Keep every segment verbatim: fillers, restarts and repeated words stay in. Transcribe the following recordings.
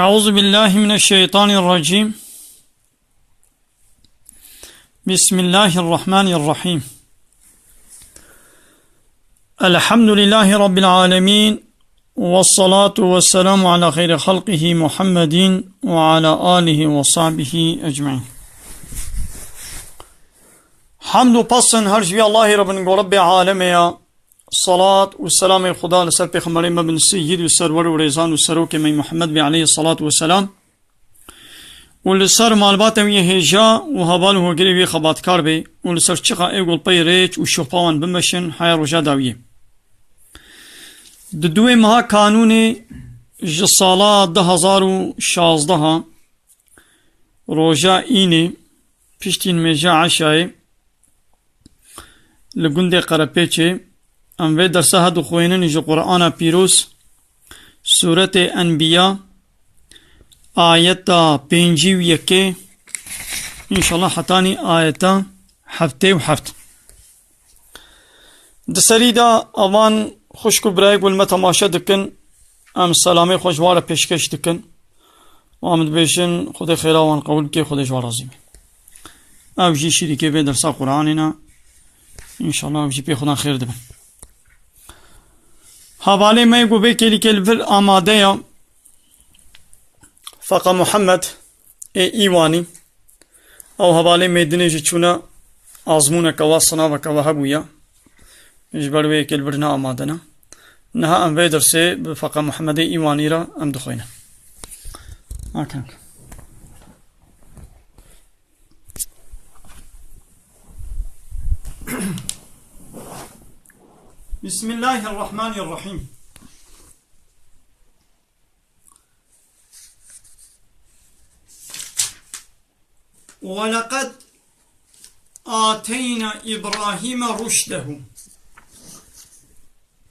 أعوذ بالله من الشيطان الرجيم. بسم الله الرحمن الرحيم. الحمد لله رب العالمين. والصلاة والسلام على خير خلقه محمد وعلى آله وصحبه أجمعين. Hamd û pesn her ji vî Allahê re bin, go Rebbê alemê ya. Salat û selamê Xuda li ser Pêxemberê me bin, seyyid û serwer û rêzan û serokê me Muhammed bê aleyhî salatu we selam. Û li ser malbatê wî hêja û heval û hogirê wî xebatkar bê û li ser çiqa ê gul pey rêç û şopa wan bimeşin heya roja dawiyê. Di duwê meha Kanûnê ji sala du hezar û şazdeha, roja Înê, piştî nimêja eşayê, li gundê Qerepêçê, em vê dersa he dixwînin ji Qur'ana Pîroz, Sûretê Enbiya, ayeta pêncî û yekê, înşallah hetanî ayeta heftê û heft. Di serî de evan xwişk û birayê ku li me temaşe dikin, em selamê xwe ji wan re pêşkeş dikin û em dibêjin, Xwedê xêra wan qebûl bike, Xwedê ji wan razî be. Ew jî şirîkê vê dersa Qur'anê ne. Înşallah ew jî pê xwe dan xêr dibin. Hevalê me ku vê kêlîkê li vir amade ye, Feqa Muhammed ê Îwanî. Ew hevalê Mêdinê jî çûne, azmûneke wa, sinaveke wa hebûye. Ji ber wê yekê li vir ne amade ne. Niha em vê dersê bi Feqa Muhammedê Îwanî re em dixwînin. Hakan. Bismillahirrahmanirrahim. وَلَقَدْ آتَيْنَا إِبْرَاهِيمَ رُشْدَهُ.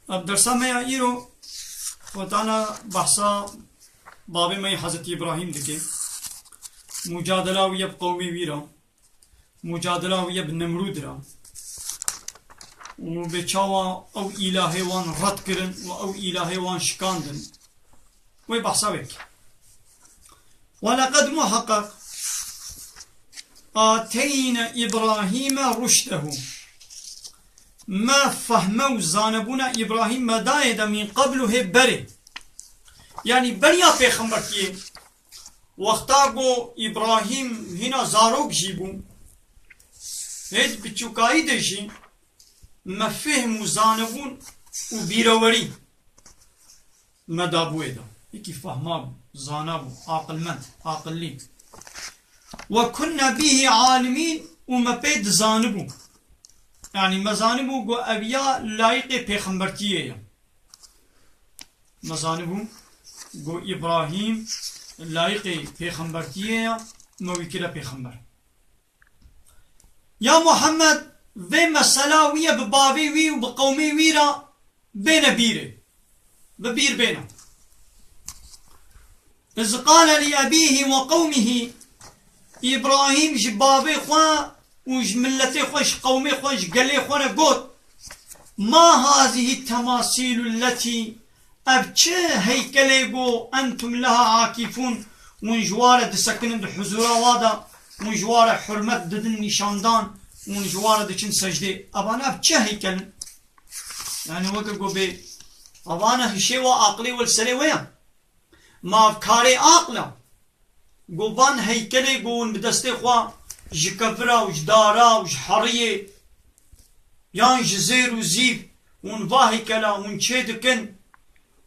Ev dersa me ya îro, xwe dana behsa babê me yê Hezretî Îbrahîm dike. Mucadela wî ye bi qewmê wî re. Mucadela wî ye bi Nemrûd re. Û bê çawa ew îlahê wan red kirin û ew îlahê wan şikandin. Wê behsa wê bike. وَلَقَدْ muheqeq آتَيْنَا إِبْرَاهِيمَ رُشْدَهُ. Me fehme û zanebûna Îbrahîm me dayê de مِنْ قَبْلُ hê berê. Yanî beriya pêxembertiyê. Wexta ku Îbrahîm hîna zarok jî bû, hê di biçûkayî de jî me fêhm û zanebûn û bîrewerî me dabû wê de. Yekî fehma bû, zana bû, aqilmend, aqillî. وَكُنَّا بِهِ عَالِمِينَ û me pê dizanibû. Yanî me zanibû ku ev ya layiqê pêxembertiyê ye. Me zanibû ku Îbrahîm layiqê pêxembertiyê ye, me wî kire pêxember. Ya Muhammed, vê mesela wî ye bi bavê wî û bi qewmê wî re bêne bîrê. Bi bîr bêne. إِذْ قَالَ لِأَبِيهِ وَقَوْمِهِ. Îbrahîm ji bavê xwe û ji miletê xwe, ji qewmê xwe, ji gelê xwe re got, مَا هَٰذِهِ التَّمَاثِيلُ الَّتِي. Ev çi heykelê ku أَنْتُمْ لَهَا عَاكِفُونَ, hûn ji wa re disekinin di huzûra wa de, hûn ji wa re hurmet didin nîşandan, hûn ji wa re diçin secdê. Evane ev çi heykel in? Yanî weke ku bê, evane hişê wa, aqilê we li serê we ye. Ma ev karê aqil e? Ku van heykelê ku hûn bi destê xwe ji kevira û ji dara û ji heriyê yan ji zêr û zîv, hûn va heykela hûn çê dikin,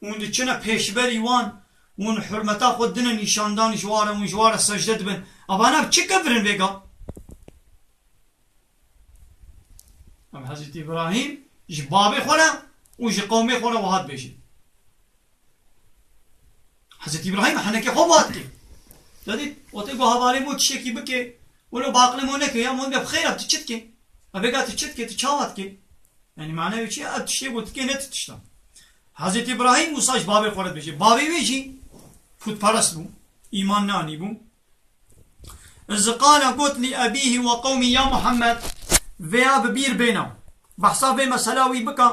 hûn diçine pêşberî wan, hûn hurmeta xwe dine nîşandan ji wa re, hûn ji wa re secde dibin. Evana bi çi kevir in vêga? Ev Hezretî Îbrahîm ji bavê xwe re û ji qewmê xwe re wiha dibêje. Hezretî Îbrahîm henekê xwe wiha dike. Te dît, wextê ku hevalê mo tiştekî bike, wilo bi aqilê mo neke, ya mo de bi xêr e, tu çi dike? Ev vêga tu çi dike, tu çawa dike? Yanî mana wê çi ye? Ev tiştê ku dike ne tu tişt e. Hezretî Îbrahîm wisa ji bavê xwe re dibêje. Bavê wê jî pûtperest bû, îman neanîbû. إِذْ قَالَ got لِأَبِيهِ وَقَوْمِهِ, ya Muhammed, vêya bi bîr bêne. Behsa vê mesela wî bike,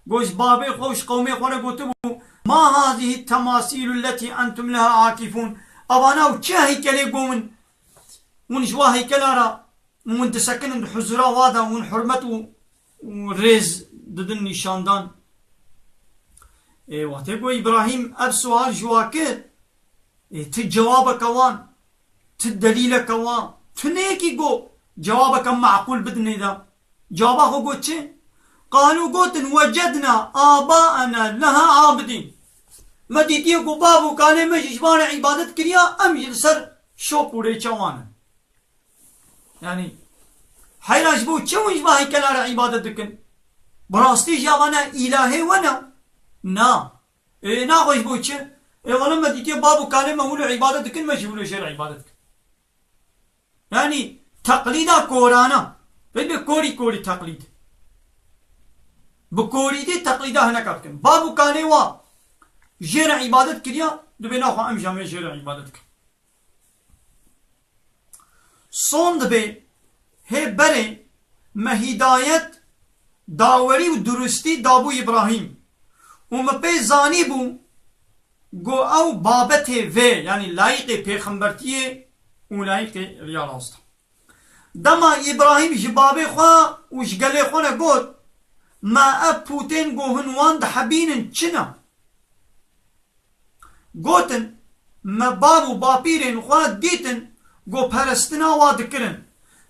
Go ji babê xwe û ji qewmê xwe re gotibû, "Ma hazihî temasîlu letî entum leha akîfûn." Evana û çi heykelê go min? Hûn ji wa heykela re hûn disekinin di huzura wa de, hûn hurmet û, û rêz didin nîşandan. Ê, wextê ku Îbrahîm ev sual ji wa kir, ê, ti cewabeke wan, ti delîleke wan, ti neyekî ku cewabeke meqûl bidinê de. Cewaba xwe got çi? Qalû gotin, "Wecedna abaena leha abidîn." Me dîtiye ku bav û kalê me jî ji van re îbadet kiriya, em jî li ser şop û rêça wan in. Yanî, heyra ji bo çi hûn ji van heykela re îbadet dikin? Bi rastî jî evane îlahê we ne? Na. Ê, naxwe ji bo çi? Ê, wele me dîtiye bav û kalê me wilo îbadet dikin, me jî wilo jê re îbadet dikin. Yanî, teqlîda korana. Pê bi korî korî teqlîd. Bi korî dê teqlîda hineka bikin. Bav û kalê wa jê re îbadet kiriya, dibê naxwe em jî em ê jê re îbadet bikin. Son dibê hê berê me hîdayet, dawerî û durustî dabû Îbrahîm û me pê zanîbû ku ew babetê vê, yanî layîqê pêxembertiyê û layîqê riya rast e. Dema Îbrahîm ji babê xwe û ji gelê xwe re got, "Me ev pûtên ku hûn wan dihebînin çi ne?" Gotin, "Me bav û bapîrên xwe dîtin ku perestina wa dikirin.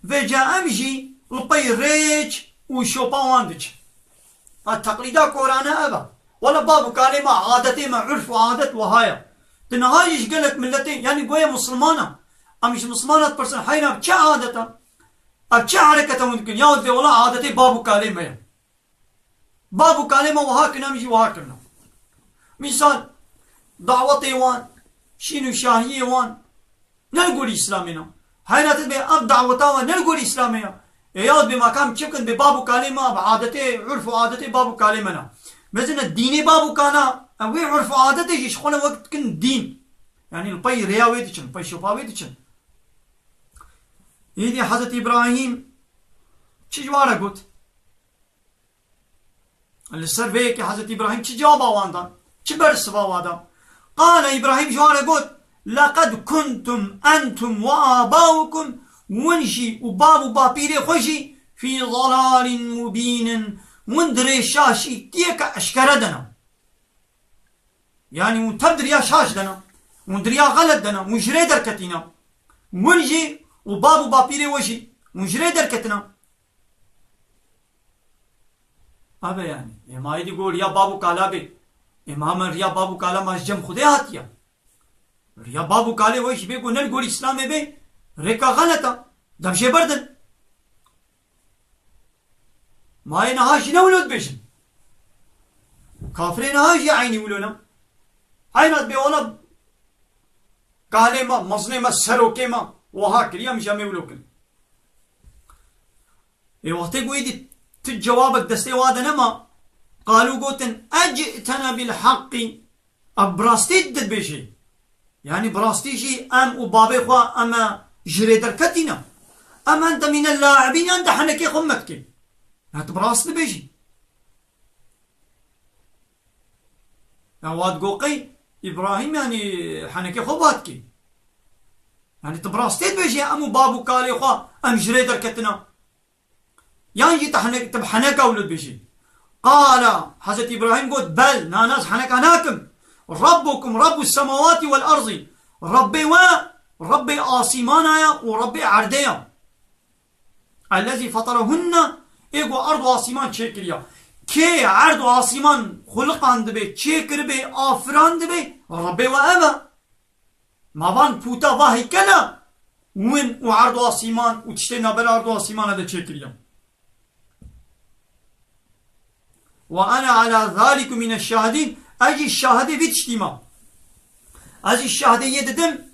Vêca em jî li pey rêç û şopa wan diçin." Ha, teqlîda korane ev e. Wele bav û kalê me, adetê me, urf û adet wiha ye. Di niha jî ji gelek miletê, yanî goya misilman e. Em ji misilmana dipirsin, "Heyna ev çi adet e? Ev çi hereket e hûn dikin?" Ya dibê, "Wele adetê bav û kalê me ye." Bav û kalê me wiha kirine, em jî wiha kirine. Mîsal, dawetê wan, şîn û şahiyê wan ne li gorî Îslamê ne. Heyna tu dibê ev daweta wan ne li gorî Îslamê ya. Ê ya dibê ma kam çi bikin, dibê bav û kalê me, bi adetê, urf û adetê bav û kalê me ne. Mezin e dînê bav û kana, em wê urf û adetê jî ji xwe ne wek dikin dîn. Yanî li pey rêya wê diçin, li pey şopa wê diçin. Îdî Hezretî Îbrahîm çi ji wan re got? Li ser vê yekê Hezretî Îbrahîm çi cewaba wan da? Çi bersiva wan da? Qale Îbrahîm ji wan re got, "Leqed kuntum entum ve abaukum", win jî û bav û bapîrê xwe jî, "fî dalalin mubînin", win di rê şaşîtiyeke eşkere de ne. Yanî hûn tev di riya şaş de ne. Hûn di riya xelet de ne. Hûn ji rê derketî ne. Win jî û bav û bapîrê we jî hûn ji rê derketine. Abe yanî, ê ma êdî got riya bav û kala bê. Ê ma min riya bav û kala ma ji cem Xwedê hatiye. Riya bav û kalê we jî bê ku ne li gorî Îslamê bê, rêka xelet e. Dev jê berdin. Ma yê niha jî ne wilo dibêjin. Kafirê niha jî eynî wilo ne. Eyna dibê wala kalê me, mezinê me, serokê me, wiha kiriye, em jî em ê wilo kirin. Ê wextê ku êdî tu cewabek destê wa de nema, qalû gotin, "Eci'tena bil haqqî", ev bi rastî dibêjî. Yanî bi rastî jî em û babê xwe em e ji rê derketî ne. Em ente mîne laibîn yan de henekê xwe me dikê. Ya tu bi rast dibêjî. Ya wa digo qey Îbrahîm yanî henekê xwe va dikê. Yanî tu bi rastê dibêjî em û bav û kalê xwe em ji rê derketine. Yan jî tu hene-, tu bi heneka wilo dibêjî. Qala, Hezretî Îbrahîm got, "Bel, na, na, ez heneka nakim. Rabbukum Rabbus semawati vel ardi." Rabbê we, Rabbê asîmana ye û Rabbê erdê ye. Ellezî feterehunne, ê ku erd û asîman çêkiriya. Kê erd û asîman xuliqandibe, çêkiribe, afirandibê, Rebê we ev e. Ma van pûta va heykela, win û erd û asîman û tiştê navbera erd û asîmana de çêkiriya. Ve ene ala zalikum mine şahidîn. Ez jî şahidê vî tiştî me. Ez jî şahidê yê didim.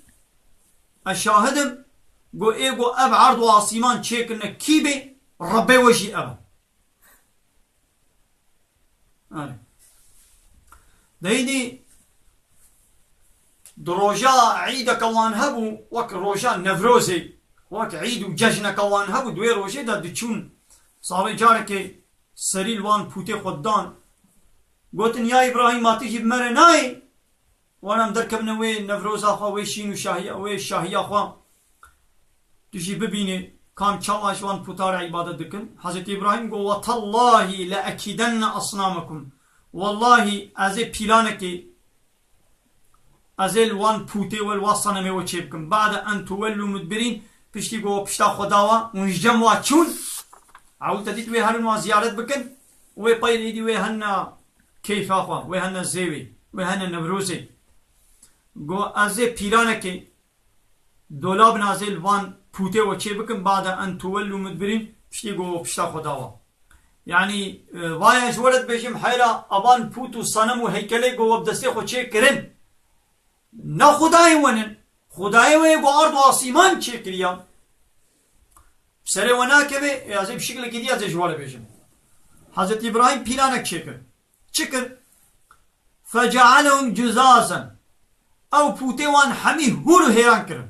Ez şahid im. Go ê go ev erd û asîman çêkirine kî bê? Rebê we jî ev e. Erê. Deydî di roja îdeke wan hebû, wek roja Newrozê, wek îd û cejneke wan hebû, di wê rojê de diçûn salê carekê serî li wan pûtê xwe didan, Gotin, ya Îbrahîm, ma tu jî bi me re nayê? Wan em derkevine wê Newroza xwe, wê şîn û şahiya, wê şahiya xwe. Tu jî bibînî kam çawa ji wan puta re îbadet dikin. Hezretî Îbrahîm got, "Wetallahî le ekîdenne esnamekum." Wellahî ez ê pîlanekê, ez ê li wan pûtê we, li wan senemê we çê bikim. Ba'de en tuwellû mudbirîn, piştî ku we pişta xwe dawa, hûn ji cem wa çûn. Ewil te dît wê herin wan ziyaret bikin. Wê pey êdî wê hene keyfa xwe, wê hene zêwê, wê hene Newrozê. Got, ez ê pîlanekê, dolab nazê li van pûtê we çê bikim, ba'de en tuwellû mudbirîn, piştî ku we pişta xwe dawa. Yanî, e, vaya ji we re dibêjim, heyra evan pût û senem û heykelê ku we bi destê xwe çê kirin, ne xwedayê we nin, xwedayê we yê ku erd û asîman çê kiriya. Bi serê we nakeve, e, ez ê bi şiklekî dî ez ê ji we re bêjim. Hezretî Îbrahîm pîlanek çêkir. Çi kir? Fecealehum cuzazen. Ew pûtê wan hemî hûr û hêran kirin.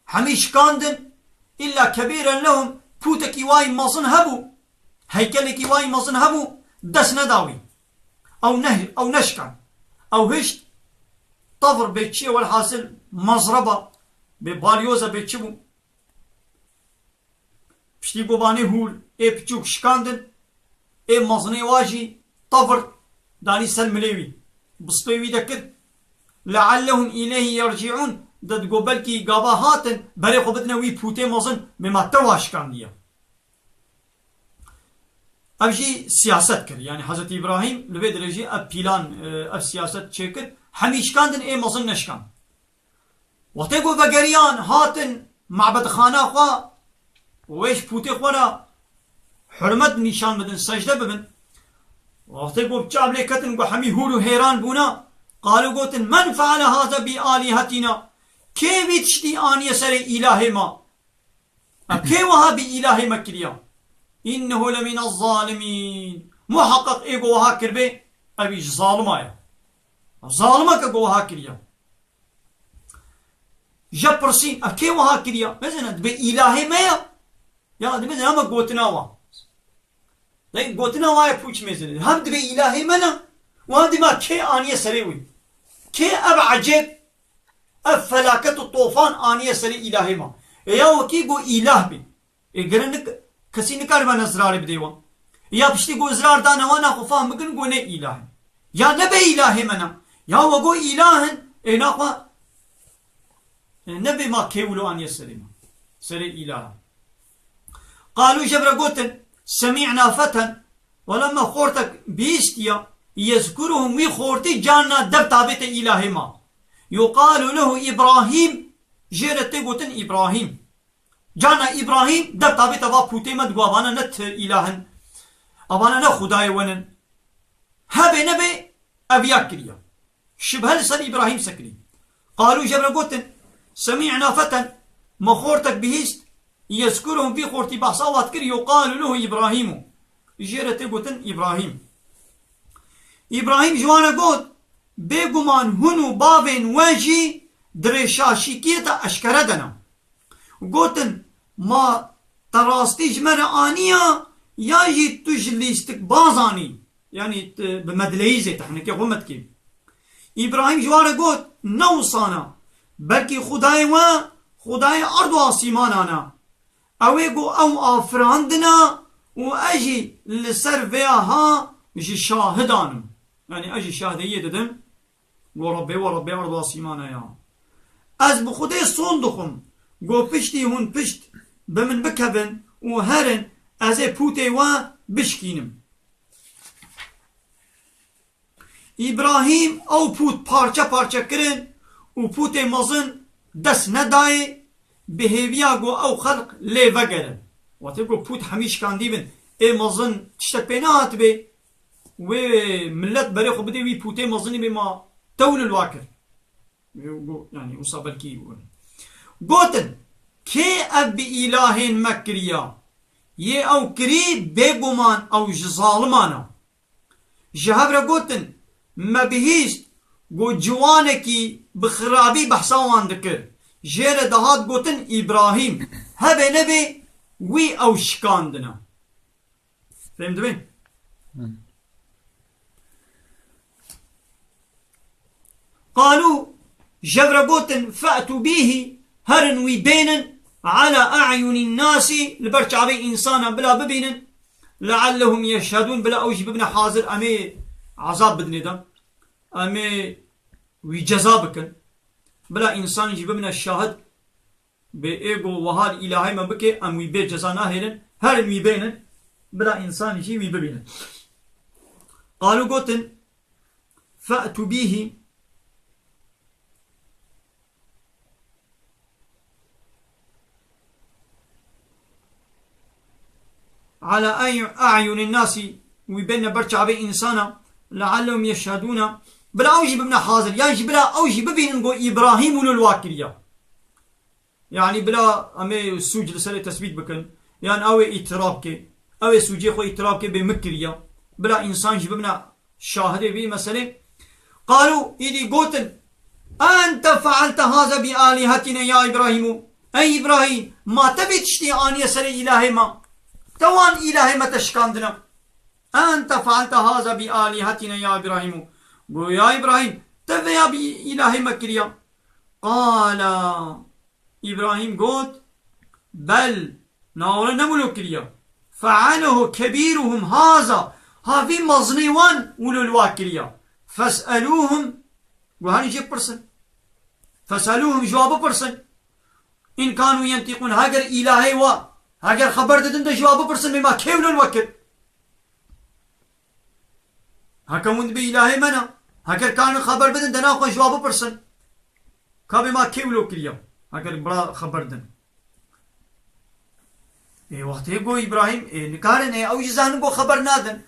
Hemî şikandin, illa kebîren lehum, pûtekî wayî mezin hebû, heykelekî wayî mezin hebû, dest neda wî. Ew ne, ew neşikand. Ew hişt, tevr bê çi ye, welhasil mezreba, bê balyoza bê çi bû. Piştî ku vanê hûr ê piçûk şikandin, ê mezinê wa jî tevr danî ser milê wî. Bispê wî de kir. Leallehum îleyhî yerciûn, de digo belkî gava hatin, berê xwe bidine wî pûtê mezin, bê ma te wa şikandiye. Ev jî siyaset kir. Yanî Hezretî Îbrahîm li vê dirê jî ev pîlan, e, ev siyaset çêkir. Hemî şikandin, ê mezin neşikand. Wextê ku vegeriyan hatin mabedxana xwe, wê ji pûtê xwe re hurmet nîşan bidin, secde bibin. Wextê ku bi çav lê ketin ku hemî hûr û hêran bûna, qalû gotin, "Men feale haza bi alîhetîna?" Kê vî tiştî aniye serê îlahê ma? Ev kê wiha bi îlahê me kiriya? "Înnehu le mine zalimîn." Muheqeq ê ku wiha kiribê, ev î ji zalima ye. Zalima ke ku wiha kiriya. Je pirsîn, ev kê wiha kiriya? Mezin e, dibê îlahê me ya? Ya, dibê ama gotina wa. Dayê, gotina wa ye pûç mezin e. Hem dibê îlahê me ne, û hem dibê ma kê aniye serê wî? Kê ev ecêb, ev felaket û tofan aniye serê îlahê ma? E ya wekî got îlah bî. Ê gere nik-, kesî nikaribe ne zirarê bidê wan. Ya piştî ku zirar dane wan, naxwe fahm bikin ku ne îlah in. Ya nebe îlahê me ne. Ya we got îlah in, ê naxwe, ê nebê ma kêwilo aniye serê me. Serê îlaha. Qalû, jê re gotin, semî'na feten, wela me xortek bihîstiye, yezkuruhum, wî xortî carna dev tabête îlahê ma. Yuqalu lehu Îbrahîm, jê re tê gotin Îbrahîm. Carna Îbrahîm dev tabête va pûtê me, digo avana ne ti îlah in. Avana ne xwedayê we nin. Hebe nebe ev ya kiriya. Şibhe li ser Îbrahîm sekirî. Qalû, jê re gotin, semî'na feten, me xortek bihîst, yezkuruhum, vî xortî behsa wa dikir, yuqalu lehu Îbrahîmu. Jê re tê gotin Îbrahîm. Îbrahîm ji wan re got, bêguman hûn û bavên we jî di rêşaşîkiyê de eşkere de ne. Gotin, ma te rastî ji me re aniya, ya jî tu ji lîstikbazan î? Yanî tu bi medleyîzê, tehnekê xwe me dikî. Îbrahîm ji wan re got, ne wisana, belkî Xwedayê we, Xwedayê erd û asîmanan e. Ew ê ku ew afirandina û ez jî li ser vêya ha ji şahidan im. Yanî ez jî şahdeyiyê didim. Go Rebbê we, Rebbê erd û asîmana ya. Ez bi Xwedê son dixwim. Go piştî hûn pişt bi min bikevin û herin, ez ê pûtê we bişkînim. Îbrahîm ew pût parçe parçe kirin û pûtê mezin dest nedayê, bi hêviya ku ew xelq lê vegerin. Wextê ku pût hemî şikandî bin, ê mezin tiştek pê nehatibê, wê millet berê xwe bidê wî pûtê mezinî bê ma tewl li wa kir. Wê go-, yanî wisa belkî gotin, kê ev bi îlahên me kiriya? Yê ew kirî bêguman ew ji zaliman e. Ji hev re gotin, me bihîst ku ciwanekî bi xirabî behsa wan dikir. Jê re dihat gotin Îbrahîm. Hebe nebe wî ew şikandine. Fêm dibin? Hmm. Qalû, ji hev re gotin, fe'tû bîhî, herin wî bênin, ala e'yunî nasî, li ber çavê însana bila bibînin, leallehum yeşhedûn, bila ew jî bibine hazir, em ê ezab bidinê de, em ê wî ceza bikin, bila însan jî bibine şahid, bê ê go wiha li îlahê me bike, em wî bê ceza nahêlin, herin wî bênin, bila însan jî wî bibînin. Qalû gotin, fe'tû bîhî, ala ey-, e'yunî nasî, wî bêne ber çavê însana, leallehum yeşhedûne, bila ew jî bibine hazir, yan jî bila ew jî bibînin go Îbrahîm wilo li wa kiriya. Yanî bila em ê sûc li serê tesbît bikin, yan ew ê îtiraf ke, ew ê sûcê xwe îtiraf ke bê min kiriya. Bila însan jî bibine şahidê vî meselê. Qalû, îdî gotin, ente fe'elte haza bi alîhetîne ya Îbrahîmû. Ey Îbrahîm, ma te vê tiştî aniye serê îlahê me? Te wan îlahê me te şikandine. Ente fe'elte haza bi alîhetîne ya Îbrahîmû. Go ya Îbrahîm, te vêya bi îlahê me kiriya. Qala, Îbrahîm got, bel, na were ne wilo kiriya. Fe'alehu kebîruhum haza, ha vî mezinê wan wilo li wa kiriya. Fes'elûhum, go herî jê bipirsin. Fes'elûhum, ji wa bipirsin. In kanû yentîqûn, heger îlahê wa, heger xeber didin de ji wa bipirsin, bê ma kê wilo li we kir? Heke hûn dibê îlahê me ne. Heger karin xeber bidin, de naxwe ji wa bipirsin. Ka bê ma kê wilo kiriya? Heger bira xeber din. Ê, wextê go Îbrahîm, ê, nikarin, ê, ew jî zanin go xeber nadin.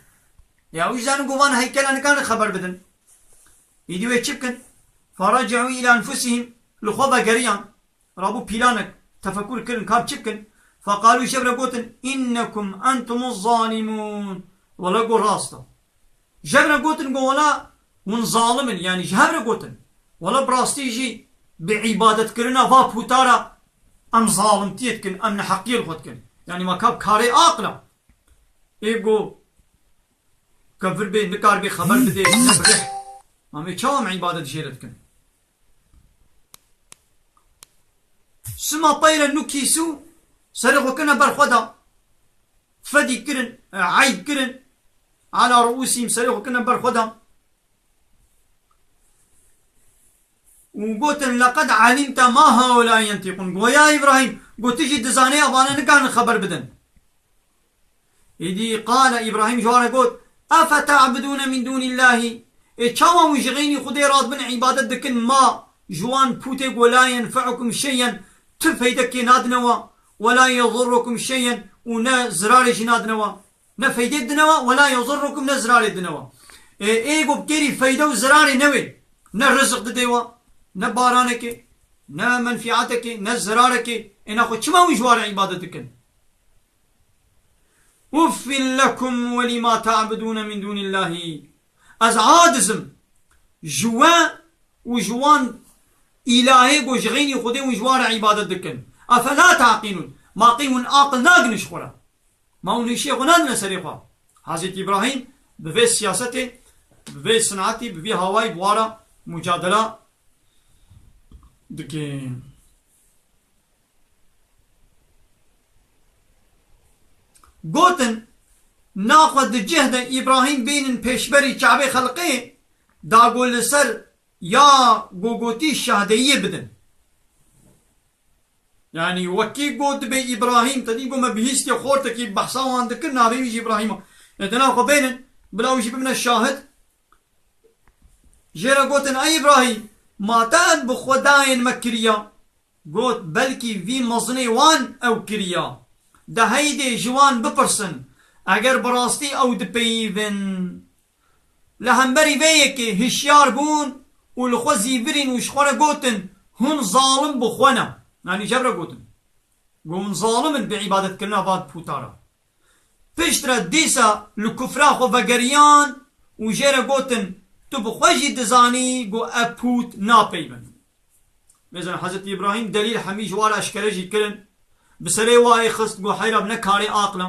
Ê, ew jî zanin go van heykela nikarin xeber bidin. Îdî wê çi bikin? Ferece'û îlâ enfusihim. Li xwe vegeriyan. Rabû pîlanek tefekur kirin, ka çi bikin? Feqalû, ji hev re gotin, înnekum entumuz zalimûn. Wele go rast e. Ji hev re gotin, go wele hûn zalim in, yanî ji hev re gotin. Wele bi rastî jî bi îbadetkirina va pûtara em zalimtiyê dikin, em neheqiyê li xwe dikin. Yanî ma ka bi karê aqil e. Ê go ke vir bê, nikar bê xeber bidê, ne bi rih. Em ê çawa em îbadet jê re dikin? Sima teyre nukîsû, serê xwe kirine ber xwe de. Fedî kirin, e, eyb kirin. Ala ruusîm, serê xwe kirine ber xwe de. Û gotin, leqed alimte ma haulâ yentîqûn. Go ya Îbrahîm, go tu jî dizanê evane nikarin xeber bidin. Îdî qale Îbrahîm ji wan re got, efe te'budûne min dûnîllahî, ê çawa hûn ji xeynî Xwedê re dibin îbadet dikin, ma ji wan pûtê ku la yenfe'ukum şey'en, ti feydekê nadine we, we la yedurrukum şey'en, û ne zirarê jî nadine we. Ne feydê didine we, we la yedurrukum, ne zirarê didine we. Ê, ê ku bi kêrî feyde û zirarê ne wê. Ne rizik didê we, ne baranekê, ne menfîatekê, ne zirarekê. Ê naxwe çima hûn ji wan re îbadet dikin? Uffin lekum we lima ta'budûne min dûnîllahî. Ez aciz im ji we û ji wan îlahê ku ji xeynî Xwedê hûn ji wan re îbadet dikin. Efela ta'qilûn. Ma qey hûn aqil nagin ji xwe re? Ma hûn hişê xwe nadine serê xwe? Hezretî Îbrahîm bi vê siyasetê, bi vê sinetî, bi vî hawayî bi wan re mucadela dike. Gotin, naxwe di cih de Îbrahîm bênin pêşberî Kabê xelqê, da ku li ser ya ku gotî şahdeyiyê bidin. Yanî wekî got dibê Îbrahîm, te dî got me bihîstiye xortekî behsa wan dikir, navê wî jî Îbrahîm e. Ê di naxwe bênin, bila wî jî bibine şahid. Jê re gotin, ey Îbrahîm, ma te ev bi xwedayên me kiriya? Got, belkî vî mezinê wan ew kiriya. De heydê ji wan bipirsin, eger bi rastî ew dipeyivin. Li hemberî vê yekê hişyar bûn û li xwe zîvirîn û ji xwe re gotin, hûn zalim bi xwe ne. Yanî ji hev re gotin. Got, hûn zalim in bi îbadetkirina van pûtara. Piştre dîsa li kufra xwe vegeriyan û jê re gotin, tu bi xwe jî dizanî ku ev pût napeyivin. Mêzan Hezretî Îbrahîm delîl hemî ji wan re eşkere jî kirin. Bi serê wa yê xist, got, heyra ne karê aqil e.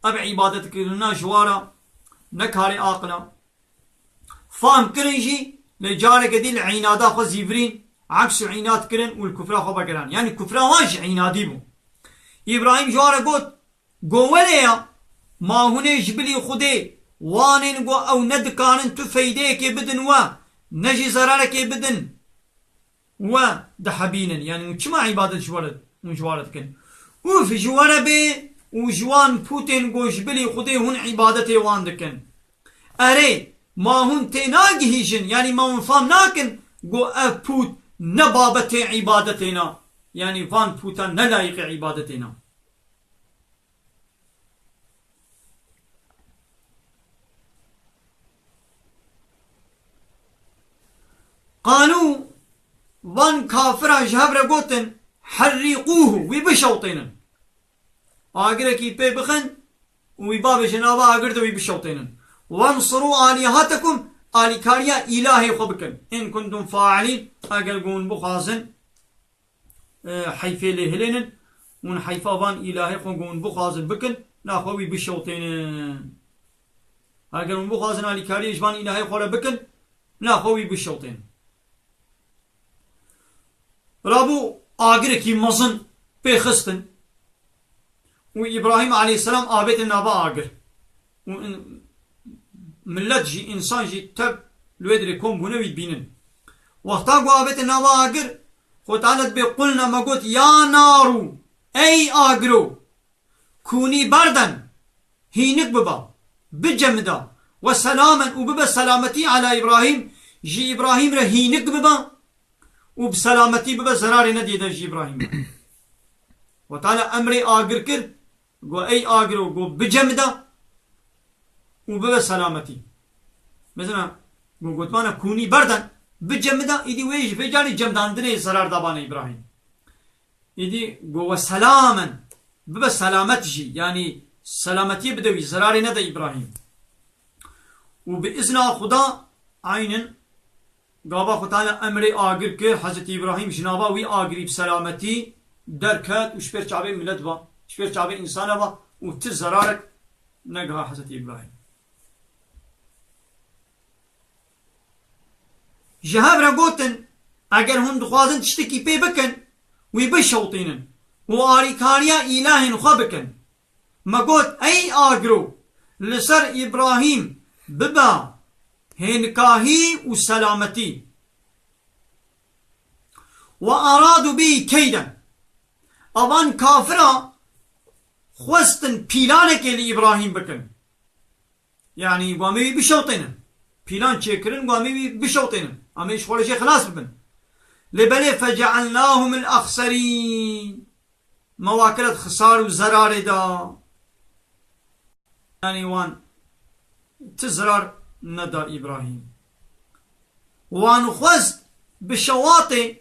Ev îbadetkirina ji wan re ne karê aqil e. Fam kirin jî, Lê careke dî li înada xwe zîvirîn, aks û înad kirin û li kufra xwe vegeran. Yanî kufra wan jî înadî bû. Îbrahîm ji wan re got, Go were ya, ma hûn ê ji bilî Xwedê, wan ên go ew ne dikarin tu feydeyekê bidin we, ne jî zerarekê bidin we dihebînin. Yanî hûn çima îbadet ji we re, hûn ji we re dikin? Ûf ji we re bê û ji wan pûtên go ji bilî Xwedê hûn îbadetê wan dikin. Erê, ma hûn tênagihîjin, yanî ma hûn fam nakin, go ev pût ne babetê îbadetê na. Yanî van pûta ne layîqê îbadetê na. Qalû, van kafira ji hev re gotin, Herrîqûhu, wî bişewtênin. Agirekî pê bixin û wî bavêjin nava agir de wî bişewtênin. Wensirû alîhatekum, alîkariya îlahê xwe bikin. In kuntum failîn, eger ku hûn bixwazin, e, heyfê lê hilênin, hûn heyfa van îlahê xwe ku hûn bixwazin bikin, naxwe wî bişewtênin. Eger hûn bixwazin alîkariyê ji van îlahê xwe re bikin, naxwe wî bişewtênin. Rabû agirekî mezin pê xistin û Îbrahîm aleyhisselam avêtin nava agir. Û in-, millet jî, însan jî tev li wê dirê kom bûne wî dibînin. Wexta ku avêtin nava agir, Xwedê Teala dibê, qulna, me got, ya naru, ey agiro, kûnî berden, hînik biba, bicemida, we selamen, û bibe selametî ala Îbrahîm, ji Îbrahîm re hînik biba û bi selametî bibe, zerarê nediyê de ji Îbrahîm re. Xwedê Teala emrê agir kir, got, ey agiro, got, bicemida û bibe selametî. Mesela, got, gotmana kûnî berden, bicemida, îdî wê ji vê carê cemdandinê zerar dabane Îbrahîm. Îdî go we selamen, bibe selamet jî, yanî selametiyê bide wî, zerarê nede Îbrahîm. Û bi izna Xuda, eynin, gava Xwe Teala emrê agir kir, Hezretî Îbrahîm ji nava wî agirî bi selametî derket û ji pêr çavê milet va, ji pêr çavê însana va û ti zerarek negiha Hezretî Îbrahîm. Ji hev re gotin, eger hûn dixwazin tiştekî pê bikin, wî bişewtînin û alîkariya îlahên xwe bikin. Me got, ey agiro, li ser Îbrahîm bibe hênkahî û selametî. Ve aradu bî keyden. Evan kafira xwestin pîlanekê li Îbrahîm bikin. Yanî, wan wî bişewtênin. Pîlan çêkirin, wan wî bişewtênin. Em ê ji xwe re jê xilas bibin. Lê belê, fecealnahum el-axserîn. Me wa kiret xisar û zerarê da. Yanî, wan ti zerar neda Îbrahîm. Wan xwest bi şewatê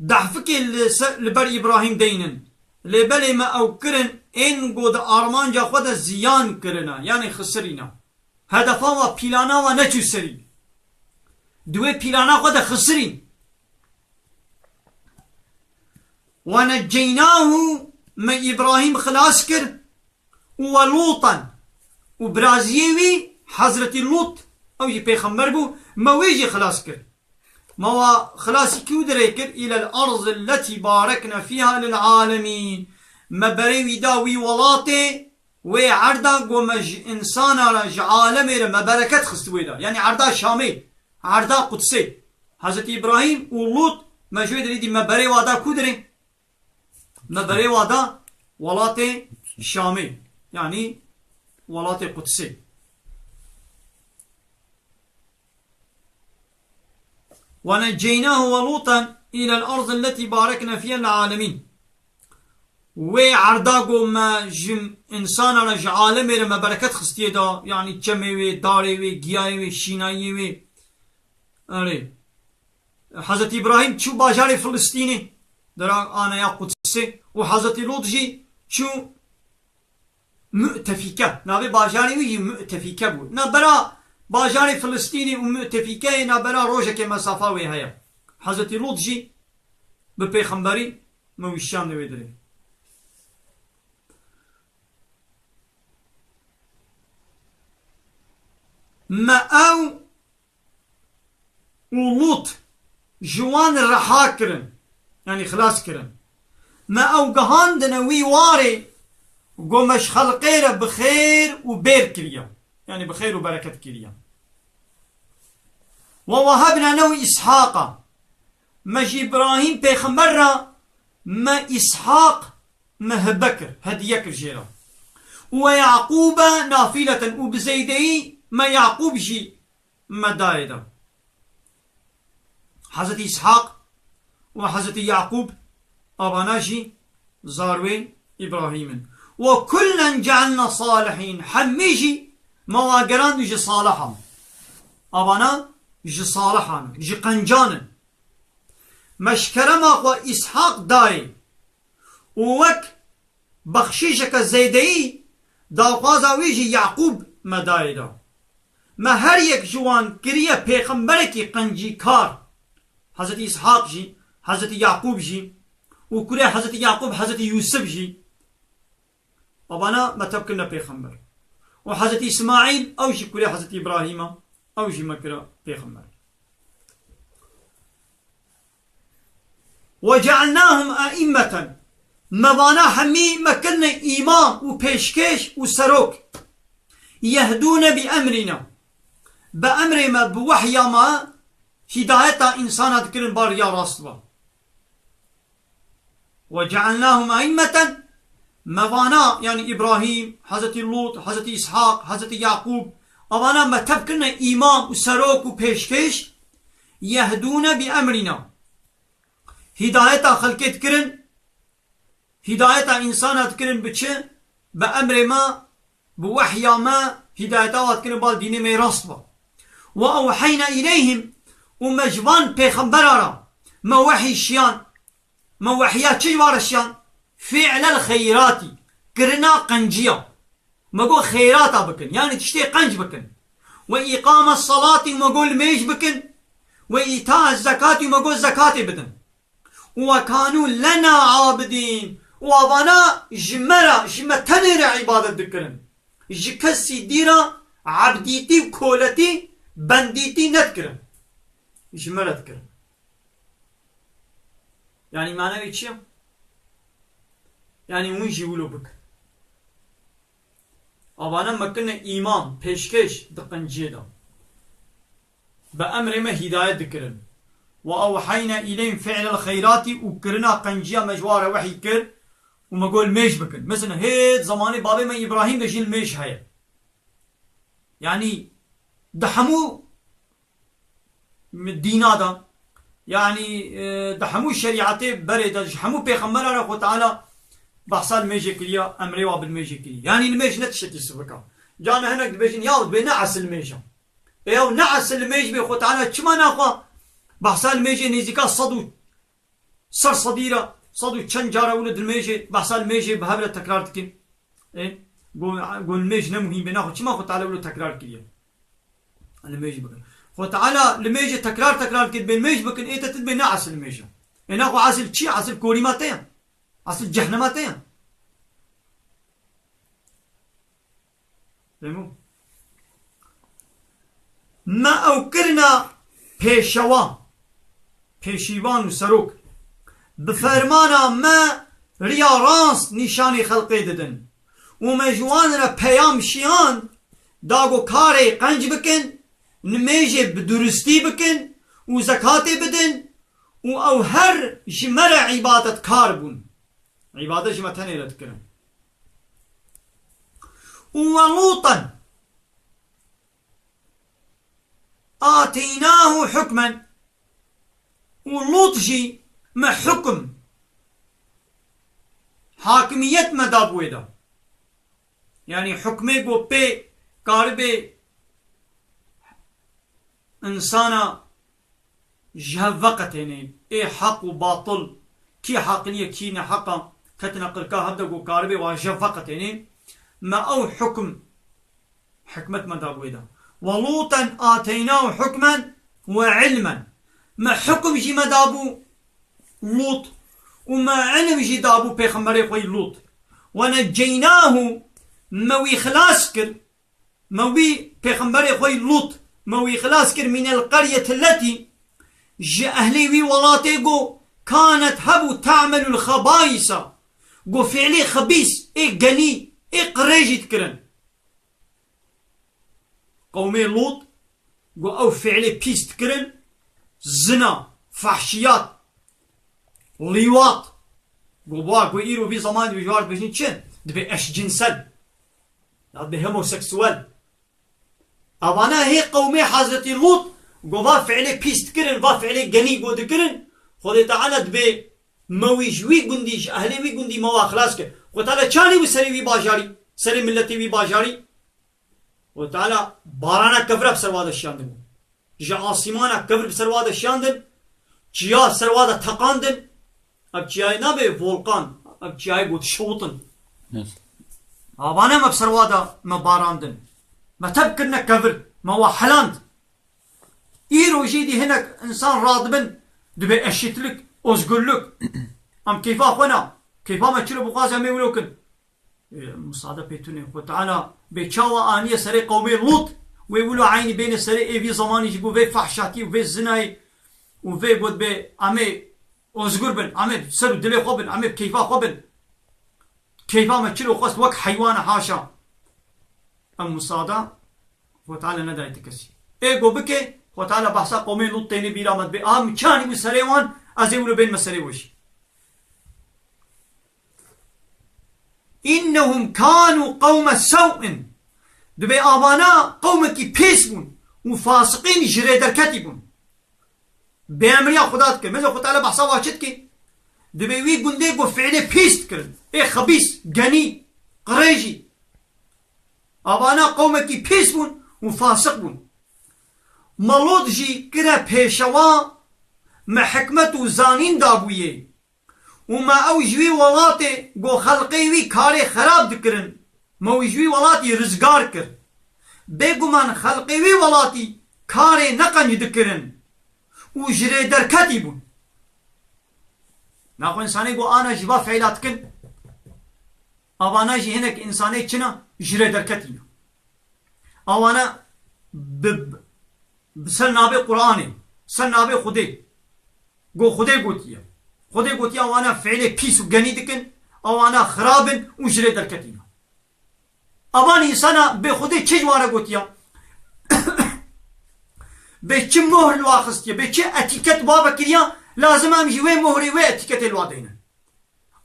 dehfikê li se-, li ber Îbrahîm deynin. Lê belê me ew kirin, ên ku di armanca xwe de ziyan kirine, yanî xisirîne. Hedefa wa, pîlana wa neçû serî. Di wê pîlana xwe de xisirîn. Ve neceynahu, me Îbrahîm xilas kir. Û we Lûtan, û biraziyê wî Hezretî Lût, ew jî pêxember bû, me wê jî xilas kir. Me wa xilasî kî û dirê kir, îlel arzil letî barekne fîha lil alemîn. Me berê wî da wî welatê, wê erda ku me ji însana re, ji alemê re me bereket xist wê de. Yanî erda Şamê, erda Qudsê. Hezretî Îbrahîm û Lût me ji wê dirê dî me berê wa da kû dirê? Me berê wa da welatê Şamê, yanî welatê Qudsê. Ve neceynahu ve Lûtan îlel arzil letî barekne fîha lil alemîn. Wê erda ku me ji însana re, ji alemê re me bereket xistiye da, yanî çemê wê, darê wê, giyayê wê, şînayiyê wê. Erê. Hezretî Îbrahîm çû bajarê Filistînê, dera aneya Qudsê, û Hezretî Lût jî çû Mu'tefîke. Navê bajarê wî jî Mu'tefîke bû. Navbera bajarê Filistînê û Mu'tefîkeyê navbera rojekê mesafa wê heye. Hezretî Lût jî bi pêxemberî me wî şiyandê wê dirê. Me ew û Lût ji wan reha kirin, yanî xilas kirin. Me ew gihandine wî warê, go me ji xelqê re bi xêr û bêr kiriye. Yanî bi xêr û bereket kiriye. Ve wehebne lehu Îshaqa. Me ji Îbrahîm pêxember re me Îshaq me hibe kir, hediye kir jê re. Û we Yaqûbe nafîleten û bi zeydeyî me Yaqûb jî me dayê de. Hezretî Îshaq û Hezretî Yaqûb, avana jî zarwê Îbrahîm in. Ve kullen cealna salihîn. Hemî jî me wa gerand ji salihan. Avana ji salihan in, ji qencan in. Me ji kerema xwe Îshaq dayê û wek bexşîşeke zêdeyî daxwaza wî jî Yaqûb me dayê de. Me her yek ji wan kiriye pêxemberekî qencîkar. Hezretî Îshaq jî, Hezretî Yaqûb jî û kurê Hezretî Yaqûb Hezretî Yûsif jî. Avana me tev kirine pêxember. Û Hezretî Îsmaîl, ew jî kurê Hezretî Îbrahîm e, ew jî me kira pêxember. Ve cealnahum aimmeten. Me vana hemî me kirine îmam û pêşkêş û serok. Yehdûne bi emrîna. Bi emrê me, bi wehya me hîdayeta însana dikirin ba riya rast ve. Ve cealnahum aimmeten. Me vana, yanî Îbrahîm, Hezretî Lût, Hezretî Îshaq, Hezretî Yaqûb, avana me tev kirine îmam û serok û pêşkêş. Yehdûne bi emrîna. Hîdayeta xelkê dikirin, hîdayeta însana dikirin bi çi? Bi emrê me, bi wehya me, hîdayeta wa dikirin bal dînê me rast be. Ve ewheyna îleyhim, û me ji van pêxembera re me wehî şiyan, me wehya çi ji wa re şiyan? Fi'lel xeyratî, kirina qenciya. Me got xeyrata bikin, yanî tiştê qenc bikin. Ve îqame salatî, me got limêj bikin. Ve îta zekatî, me got zekatê bidin. Û ve kanû lena abidîn. Û avana ji me re, ji me tenê re îbadet dikirin. Ji kesî dî re ebdîtî û koletî, bendîtî nedikirin. Ji me re dikirin. Yanî manevê çi ye? Yanî hûn jî wilo bikin. Avana me kirine îmam, pêşkêş di qenciyê de. Bi emrê me hîdayet dikirin. Ve ewheyna îleyhim fi'lel xeyratî, û kirina qenciya me ji wa re wehî kir û me got limêj bikin. Mesela hê di zemanê babê me Îbrahîm de jî limêj heye. Yanî di hemû dîna de, yanî, e, di hemû şerîetê berê de, ji hemû pêxembera re Xwe Teala behsa limêjê kiriye, emrê wa bi limêjê kiriye. Yanî limêj ne tiştekî sivik e. Cana hinek dibêjin, ya bê ne esil limêj e. Ê, ew ne esil limêj bê, Xwe Teala çima naxwe behsa limêjê nêzîka sed û ser sedî re, sed û çend cara wilo di limêjê, behsa limêjê bi hev re tekrar dikin. Ê, got, got limêj ne muhîm bê, naxwe çima Xwe Teala wilo tekrar kiriye? Limêj bikin. Xwe Teala limêjê tekrar tekrar kir, bê limêj bikin, ê te tu dibê ne esil limêj e. Ê naxwe esil çi ye? Esil korîma te ye. Esil cehnema te ye. Fehmû? Me ew kirina pêşewa, pêşîvan û serok. Bi fermana me riya rast nîşanê xelqê didin. Û me ji wan re peyam şiyan da ku karê qenc bikin, nimêjê bi duristî bikin û zekatê bidin û ew her ji me re îbadetkar bûn. Îbadet ji me tenê re dikirin. Û we Lûten ateynahu hukmen, û Lût jî me hukm, hakimiyet me da bi wê de. Yanî hukmê ku pê karibê însana ji hev veqetênê. Ê heq û batil, kî heqlî ye, kî neheq e, ketine qirka hev de ku karibê wa ji hev veqetênê. Me ew hukm, hikmet me dabû wê de. Ve Lûten ateynahu hukmen ve ilmen. Me hukm jî me dabû Lût û me ilm jî dabû pêxemberê xwe yî Lût. Ve neceynahu, me wî xilas kir. Me wî pêxemberê xwe yî Lût, me wî xilas kir, mînel qeryeti letî, ji ehlê wî welatê go kanet hebû ta'melul xebaîsa, go fi'lê xebîs, ê genî, ê qirê jî dikirin. Qewmê Lût go ew fi'lê pîs dikirin, zina, fehşiyat, lîwat. Go wa, go îro vî zemanî ji war dibêjin çi? Dibê eşcinsel. Ya dibê homoseksuel. Evana hê qewmê Hezretî Lût go va fi'lê pîs dikirin, va fi'lê genî go dikirin. Xwedê Teala dibê me wî ji wî gundî, ji ehlê wî gundî me wa xilas kir. Xwedê Teala çanî bû serê wî bajarî, serê miletê wî bajarî. Xwedê Teala barana kevre bi ser wa de şiyandin. Ji asîmana kevir bi ser wa de şiyandin. Çiya ser wa de teqandin. Ev çiyayê nabe volkan. Ev çiyayê got şewtin. Yes. Avane me bi ser wa de me barandin. Me tep kirine kevir. Me wa heland. Îro jî dî hinek insan radibin, dibê eşitlik, ozgurluk. Em keyfa xwe na. Keyfa me çilo bixwaze em ê wilo kin. E, musade pê tune. Xwe Teala bê çawa aniye serê qewmê Lût, wê wilo eynî bêne serê ê vî zemanî jî got vê fahşatî û vê zinayê û vê got bê em ê ozgur bin, em ê ser û dilê xwe bin, em ê bi keyfa xwe bin. Keyfa me çilo xwest wek heywana haşa. Em musada Xwe Teala nedayê ti kesî. Ê go bike, Xwe Teala behsa qewmê Lût têne bîra me dibê. Aha min çanî bû serê wan, ez ê wilo bên me serê we jî. İnnehum kanu qewme sew'in. Dibê avana qewmekî pîs bûn û fasiqîn ji rê derketî bûn. Bêemriya Xuda dike. Mesela Xwe Teala behsa wa çi dike? Dibê wî gundê ku fiilê pîs dikirin. Ê xebîs, genî, qirêjî. Avana qewmekî pîs bûn û fasiq bûn. Me Lût jî kire pêşewa, me hikmet û zanîn dabûyê. Û me ew ji wî welatê ku xelqê wî karê xerab dikirin, me wî ji wî welatî rizgar kir. Bêguman xelqê wî welatî karê neqenc dikirin û ji rê derketî bûn. Naxwe însanê ku ana ji va feyla dikin, avana jî hinek însanê çi ne, ji rê derketî ne. Awana bi, bi ser navê Qur'anê, ser navê Xwedê. Go Xwedê gotiye. Xwedê gotiye, awana fiilê pîs û genî dikin, awana xirab in û ji rê derketîne. Avan însana bê Xwedê çi ji wan re gotiye? Bê çi mohr li wa xistiye, bê çi etîket wa vekiriye, lazim em jî wê mohrê, wê etîketê li wa deynin.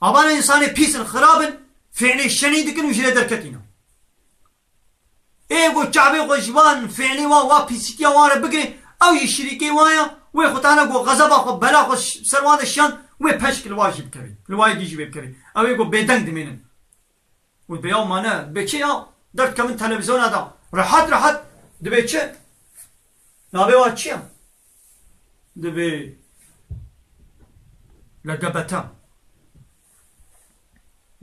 Avana însanê pîs in, xirab in, fiilê şenî dikin û ji rê derketîne. Ê ku çavê xwe ji van fiilê wan, wa pîsîtiya wan re bigire, ew jî şirîkê wan ya, wê Xwe Teala ku xezeba xwe, bela xwe ş-, ser wan de şiyan, wê peşk li wa jî bikeve, li wa yekî jî wê bikeve. Ew ê ku bêdeng dimênin. Û dibê ya mane, dibê çi ya? Derdikevin televîzyona de. Rehet rehet. Dibê çi? Navê wa çi ya? Dibê L G B T.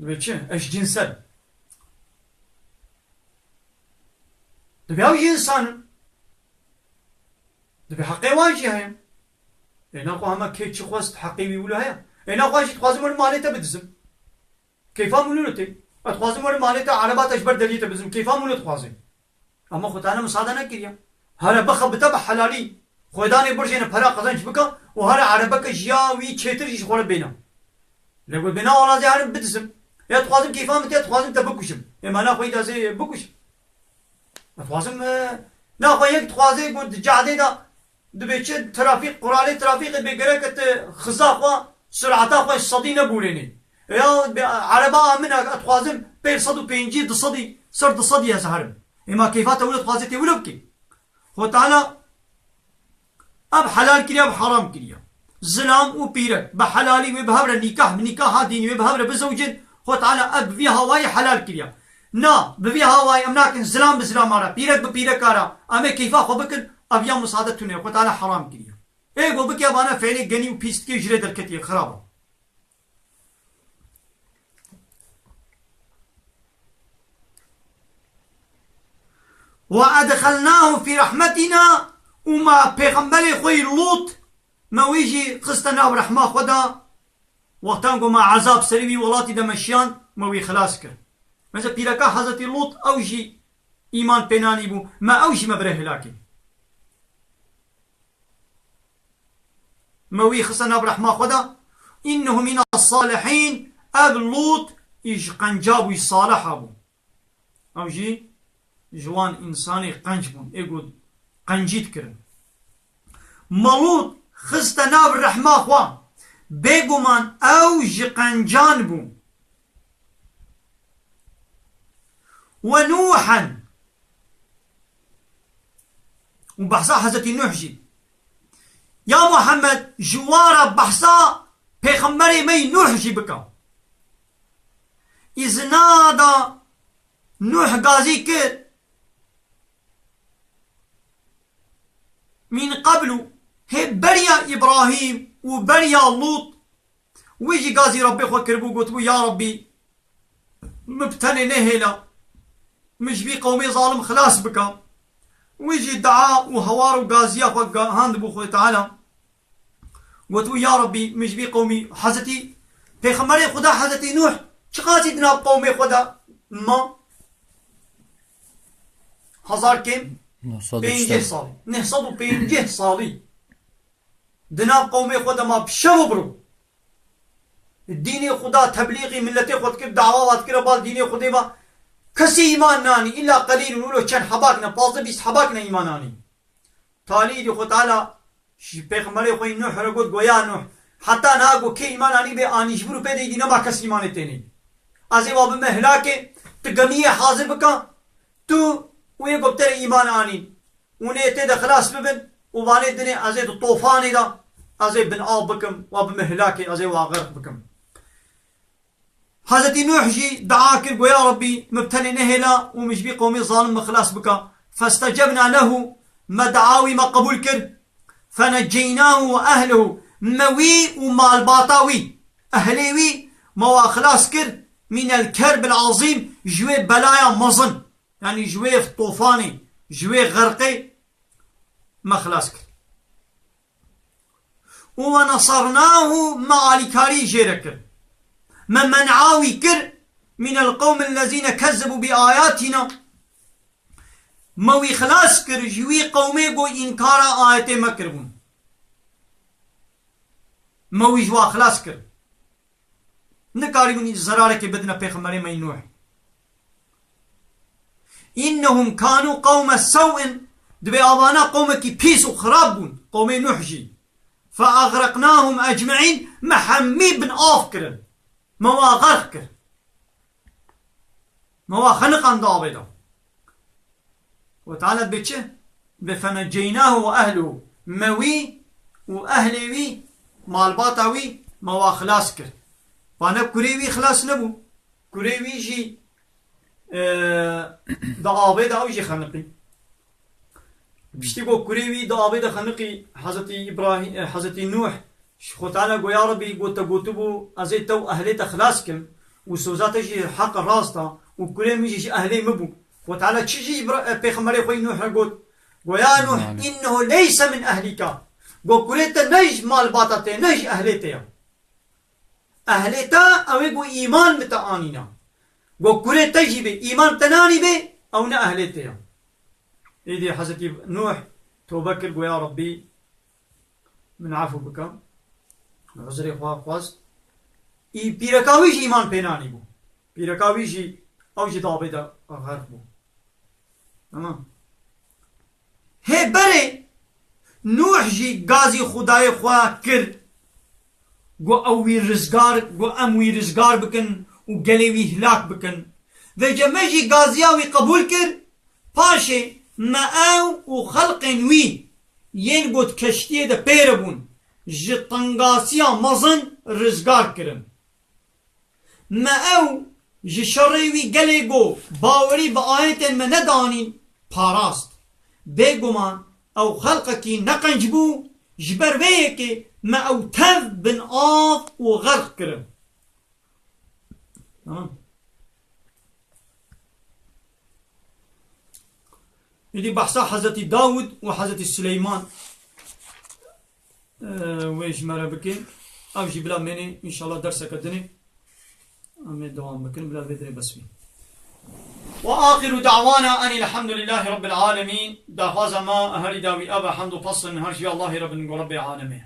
Dibê çi? Eşcinsel. Dibê ew jî însan in. Dibê heqê wan jî heye. Ê naxwe hema kê çi xwest heqê wî wilo heye. Ê naxwe jî dixwazim werim malê te bidizim. Keyfa min wilo tê. Ez dixwazim werim malê te, ereba te ji ber deriyê te bidizim. Keyfa min wilo dixwaze. Ama Xwe Teala misade nekiriye. Here bixebite bi helalî. Xwedanê birjêne pera qezenc bike û here erebeke ji ya wî çêtir jî ji xwe re bêne. Lê got bê na wala zê herim bidizim. Ya dixwazim keyfa min tê, dixwazim te bikuşim. Ê ma naxwe yî da zê bikuşim. Ez dixwazim, e, naxwe yek dixwaze got di cadê de dibê çi trafîk, quralê trafîkê bê gerek tu xiza xwe, surata xwe sedî nebûrênê. Ya bê ereba min ez dixwazim pênc sed û pêncî, du sedî, ser du sedî ez herim. Ê ma keyfa te wilo dixwaze tê wilo bikê. Xwe Teala ev helal kiriye, ev heram kiriye. Zilam û pîrek bi helalî wê bi hev re nîkah, bi nîkaha dînî wê bi hev re bizewicin, Xwe Teala ev bi vî hawayî helal kiriye. Na, bi vî hawayî em nakin zilam bi zilama re, pîrek bi pîreka re, em ê keyfa xwe bikin, ev ya misade tune, Xwe Teala heram kiriye. Ê ku bike vana fiilê genî û pîs dikê, ji rê derketiye, xirab e. Ve edxelnahu fî rehmetîna, û me pêxemberê xwe yî Lût, me wî jî xiste nav rehma xwe de, wextan ku me ezab serî wî welatî de meşiyan, me wî xilas kir. Mesela pîreka Hezretî Lût ew jî îman pê nanîbû, me ew jî me bire hilakê. Me wî xiste nav rehma xwe de. Înnehu mîne salihîn. Ev Lût î ji qenca bû, î saliha bû. Ew jî ji wan însanê qenc bûn. Ê ku qencî dikirin. Me Lût xiste nav rehma xwe. Bêguman ew ji qencan bû. We Nûhen. Û behsa Hezretî Nuh jî. Ya Muhammed, ji wan re behsa pêxemberê me yî Nuh jî bike. Îzna da Nuh gazî kir. Min qeblu, hê beriya Îbrahîm û beriya Lût, wî jî gazî Rabbê xwe kiribû, gotibû, Ya Rabbî, min bi tenê nehêle, min ji vî qewmê zalim xilas bike. Wî jî dua û hewar û gaziya xwe gahand bû Xwedê Teala. Gotibû, Ya Rabbî, min ji vî qewmî, Hezretî Pêxemberê Xuda Hezretî Nuh çiqasî di nav qewmê xwe de ma? Hezar kêm? Neh sed û çil. Pêncî salî. Neh sed û pêncî salî. Di nav qewmê xwe de ma bi şev û bi roj. Dînê Xuda teblîxî miletê xwe dikir, dawa wa dikir, bal dînê Xwedê va kesî îman nanî, îlla qelîl û wilo çend hebak ne, pazdeh bîst hebak ne îman anî. Talî dî Xwe Teala ji pêxemberê xwe yî Nuh re got, go ya Nuh, heta niha go kê îman anî bê anî ji vir û pê de îdî nema kes îmanê tênê. Ez ê wa bime hilakê, tu gemiyê hazir bika, tu û yê go bi te re îman anîn. Û nê tê de xilas bibin û vanê dinê ez ê di tofanê de, ez ê bin av bikim, wa bime hilakê, ez ê wa xerq bikim. Hezretî Nuh jî dua kir, go ya Rabbî, min bi tenê nehêla û min ji vî qewmê zalim min xilas bika. Festecebna lehu, me dua wî me qebûl kir. Feneceynahu ve ehlehu, me wî û malbata wî, ehlê wî, me wa xilas kir. Minel kerbil azîm, ji wê belaya mezin. Yanî ji wê tofanê, ji wê xerqê me xilas kir. Û ve nesarnahu, me alîkarî jê re kir. Me men'a wî kir, mînel qewmil lezîne kezzebû bi ayatîna. Me wî xilas kir ji wî qewmê ku înkara ayetê me kiribûn. Me wî ji wa xilas kir. Nikarîbûn zerarekê bidine pêxemberê me yî Nuh. Înnehum kanu qewme sew'in, dibê avana qewmekî pîs û xirab bûn, qewmê Nuh jî. Fe agreqnahum ecmeîn, me hemî bin av kirin. Me wa xerq kir. Me wa xeniqand di avê de. Xwedê Teala dibê çi? Dibê feneceynahu ve ehluhu. Me wî û ehlê wî, malbata wî me wa xilas kir. Vane kurê wî xilas nebû. Kurê wî jî, e, di avê de ew jî xeniqî. Piştî ku kurê wî di avê de xeniqî, Hezretî Îbrahî-, e, Hezretî Nuh, ji Xwedê Teala go, ya Rebî, go te gotibû, ez ê te û ehlê te xilas kim û soza te jî heq rast a û kurê min jî ji ehlê min bû. Xwedê Teala çi jî Îbra-, e, pêxemberê xwe yî Nuh re got? Go, ya Nuh, înnehu leyse min ehlîka. Go, kurê te ne ji malbata te, ne ji ehlê te ya. Ehlê te ew ê ku îman bi te anîna. Go kurê te jî bê, îman te nanî bê, ew ne ehlê te ya. Êdî Hezretî Nuh tobe kir, go ya Rebbî, min efû bike. Uzrê xwe xwest. Î pîreka wî jî îman pê nanî bû. Pîreka wî jî, ew jî di avê de xerq bû. Tamam. Hê berê Nuh jî gazî Xwedayê xwe kir, got ew wî rizgar, got em wî rizgar bikin û gelê wî hilak bikin. Vêce me jî gaziya wî qebûl kir, paşê me ew û xelqên wî yên got keştiyê de pê re bûn, ji tengasiya mezin rizgar kirin. Me ew ji şerê wî gelê ku bawerî bi ayetên me nedanîn, parast. Bêguman ew xelqekî neqenc bû, ji ber vê yekê me ew tev bin av û xerq kirin. Tamam. Êdî behsa Hezretî Dawud û Hezretî Sileyman, e, wê ji me re bikin. Ev jî bila mênê, înşallah derseke dinê em ê dewam bikin. Bila vê dinê bes bî. Ve axiru da'wana enîl hemdulillahî rabbil alemîn. Daxwaza me herî dawî ev e, hemd û pesn her ji Allahê re bin, go Rebbê alemê.